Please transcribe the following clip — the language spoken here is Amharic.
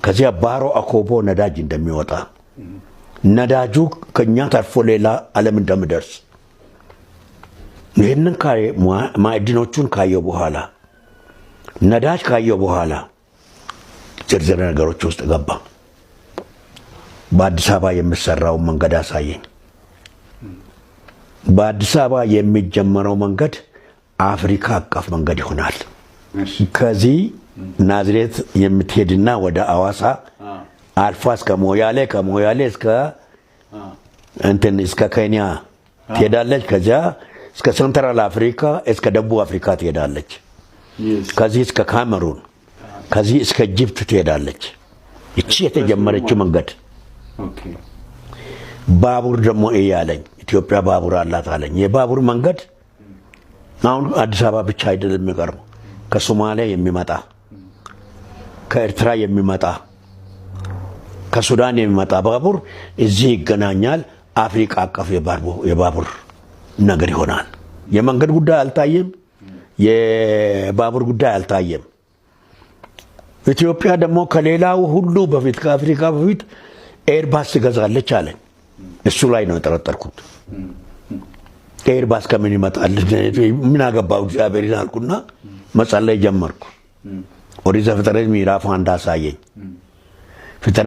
ከዚያ ባሮ አኮቦ ነዳጅ እንደሚወጣ፣ ነዳጁ ከኛ ተርፎ ሌላ ዓለም እንደሚደርስ፣ ይህንን ማዕድኖቹን ካየው በኋላ፣ ነዳጅ ካየው በኋላ ዝርዝር ነገሮች ውስጥ ገባ። በአዲስ አበባ የሚሰራውን መንገድ አሳየኝ። በአዲስ አበባ የሚጀመረው መንገድ አፍሪካ አቀፍ መንገድ ይሆናል። ከዚህ ናዝሬት የምትሄድና ወደ አዋሳ አልፋ እስከ ሞያሌ፣ ከሞያሌ እስከ እንትን እስከ ኬንያ ትሄዳለች። ከዚያ እስከ Central Africa፣ እስከ ደቡብ አፍሪካ ትሄዳለች። ከዚህ እስከ ካሜሩን፣ ከዚህ እስከ Egypt ትሄዳለች። እቺ የተጀመረችው መንገድ። ባቡር ደግሞ እያለኝ ኢትዮጵያ ባቡር አላት አለኝ። የባቡር መንገድ አሁን አዲስ አበባ ብቻ አይደለም የሚቀርበው። ከሶማሊያ የሚመጣ፣ ከኤርትራ የሚመጣ፣ ከሱዳን የሚመጣ ባቡር እዚህ ይገናኛል። አፍሪካ አቀፍ የባቡር ነገር ይሆናል። የመንገድ ጉዳይ አልታየም። የባቡር ጉዳይ አልታየም። ኢትዮጵያ ደግሞ ከሌላው ሁሉ በፊት፣ ከአፍሪካ በፊት ኤርባስ ትገዛለች አለኝ። እሱ ላይ ነው የጠረጠርኩት። ኤርባስ ከምን ይመጣል? ምን አገባው እግዚአብሔርን አልኩና መጸለይ ጀመርኩ። ኦሪት ዘፍጥረት ምዕራፍ 1 አሳየኝ።